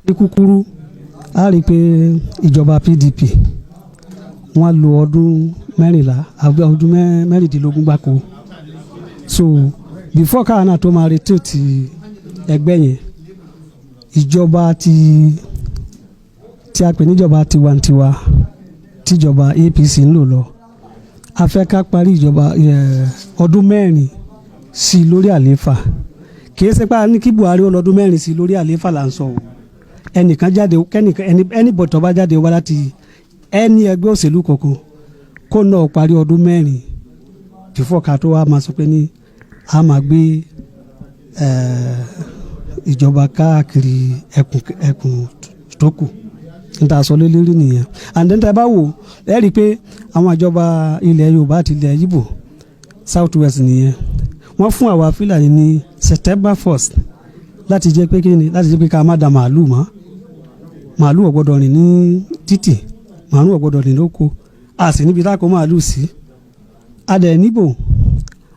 Ní kúkúrú, a rí i pé ìjọba PDP, wọ́n lo ọdún 14 àbí ọdún 16 gbáko. So before káwa náà tó máa rotate ẹgbẹ́ yẹn, ìjọba tí a pè níjọba tiwantiwa, tíjọba APC ń lò lọ, a fẹ́ ká parí ìjọba ọdún 4 sí i lórí àlééfà. Kì í ṣe pé a ní kí Buhari ó lọ́dún 4 sí i lórí àlééfà là ń sọ o. Ẹnìkan jáde, kẹ́nìkan, ẹni anybody tó bá jáde wá láti ẹni ẹgbẹ́ òṣèlú kankan, kó náà parí ọdún 4 before ká tó wá máa sọ pé ní a máa gbé ìjọba káàkiri ẹkùn ẹkùn tó kù. Níta sọ lé lérí nìyẹn. And then tẹ́ bá wò, ẹ rí i pé àwọn ìjọba ilẹ̀ Yorùbá àti ilẹ̀ Ìgbò, South West nìyẹn, wọ́n fún àwa Fúlàní ní September 1st láti jẹ́ pé kíni, láti jẹ́ pé ká má da màálù mọ́. Màálù ò gbọ́dọ̀ rìn ní títì, màálù ò gbọ́dọ̀ rìn lóko, a sì níbi tá a kó màálù sí. A dẹ̀ níbò,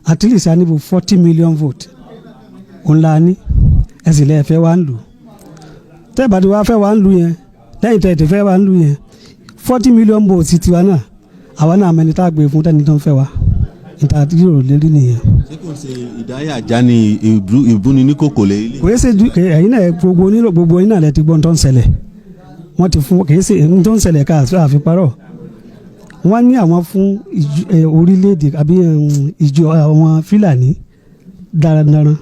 at least a níbò 40 million vote òun la ní. Ẹ sì lẹ́ẹ̀ fẹ́ wá ń lù tẹ́ bá ti wá fẹ́ wá ń lù yẹn, lẹ́yìn tẹ́ ẹ ti fẹ́ wá ń lù yẹn, 40 million votes tiwa náà, àwa náà mẹni tá a gbé fún tẹ́ni tó ń fẹ́ wa níta yóò lérí nìyẹn. Ṣé kò ń ṣe ìdáyàjá ni ìbúni ní kòkò lè ilé? Kò yẹ ṣe ẹ̀yin náà, gbogbo onílò, gbogbo yín náà lẹ ti gbọ́ ohun tó ń ṣẹlẹ̀. Wọ́n ti fún, kì í ṣe ohun tó ń ṣẹlẹ̀ ká àfipárọ̀. Wọ́n ní àwọn fún orílẹ̀-èdè àbí ìjọ àwọn Fúlàní darandaran,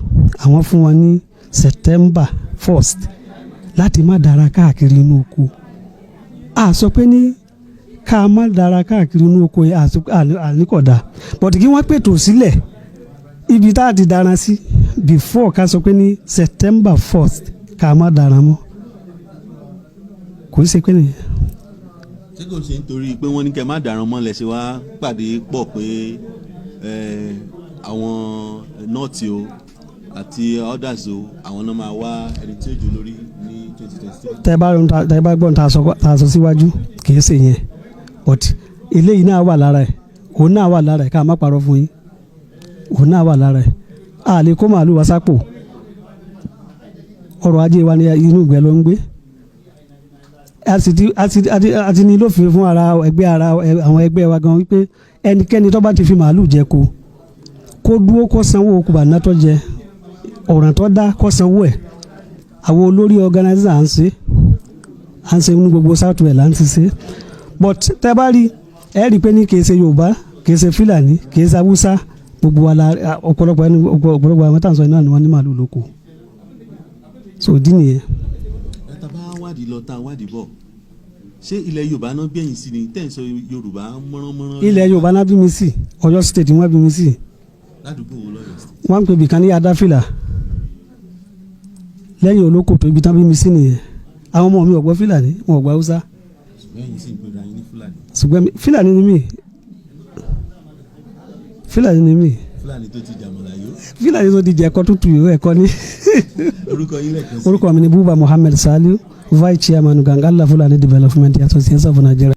àwọn fún wọn ní September 1st láti má dára káàkiri inú oko. A sọ pé ní ká má dára káàkiri inú oko yẹn, àníkọ̀dá, but kí wọ́n pètò sílẹ̀ ibi tá a ti dára sí before ká sọ pé ní September 1st ká má dára mọ́. Kò í ṣe pé nìyẹn. Ṣé kò ṣe nítorí pé wọ́n ní kẹ́ má dàrán mọ́ lẹ̀ ṣe wá pàdé pọ̀ pé àwọn North o àti others o, àwọn náà máa wá ẹni tí ó jù lórí ní 2023? Tẹ́ bá gbọ́n tá a sọ síwájú, kì í ṣe yẹn, but eléyìí náà wà lára ẹ̀, òun náà wà lára ẹ̀. Ká má parọ́ fún yín, òun náà wà lára ẹ̀. A lè kó màálù wá sápò. Ọrọ̀ ajé wa ní inú ìgbẹ́ ló ń gbé. A sì ti a ti a ti a ti ní lófin fún ara ẹgbẹ́, ara àwọn ẹgbẹ́ wa gan, wípé ẹnikẹ́ni tó bá ti fi màálù jẹ kó dúró, kó sanwó kùbànà tó jẹ, ọ̀ràn tó dá, kó sanwó ẹ̀. Àwọn olórí organizer à ń ṣe ní gbogbo South West là ń ti ṣe. But tẹ́ bá rí, ẹ rí i pé ní kì í ṣe Yorùbá, kì í ṣe Fúlàní, kì í ṣe Haúsá, gbogbo wa la ọ̀pọ̀lọpọ̀ ẹni, ọ̀pọ̀lọpọ̀ àwọn táwọn sọ náà ni wọ́n ní màálù lóko. So ìdí nìyẹn. Ẹ tá bá wádìí lọ, tá a wádìí bọ̀, ṣé ilẹ̀ Yorùbá náà gbẹ̀yìn sí ni tẹ́ ń sọ Yorùbá mọ́ránmọ́rán? Ilẹ̀ Yorùbá náà bí mi sí. Ọ̀yọ́ State wọ́n bí mi sí. Ládùúgbò wo lọ́yọ̀ State? Wọ́n ń pè bìkan ní Adáfìlà, lẹ́yìn olóko tó, ibi tán bí mi sí nìyẹn. Àwọn ọmọ mi ò gbọ́ Fúlàní, wọn ò gbọ́ Haúsá. Ṣùgbọ́n ẹ̀yin sì ń pera yín ní Fúlàní. Ṣùgbọ́n Fúlàní ni mí, Fúlàní ni mí. Fúlàní tó ti jàmọ̀lá yó. Fúlàní tó di jẹ ẹ̀kọ́ tútù yó, ẹ̀kọ́ ní. Orúkọ yín lẹ́ẹ̀kan sí? Orúkọ mi ni Buba Muhammed Saliu, vice chairman, Gangalla Fulani Development Association of Nigeria.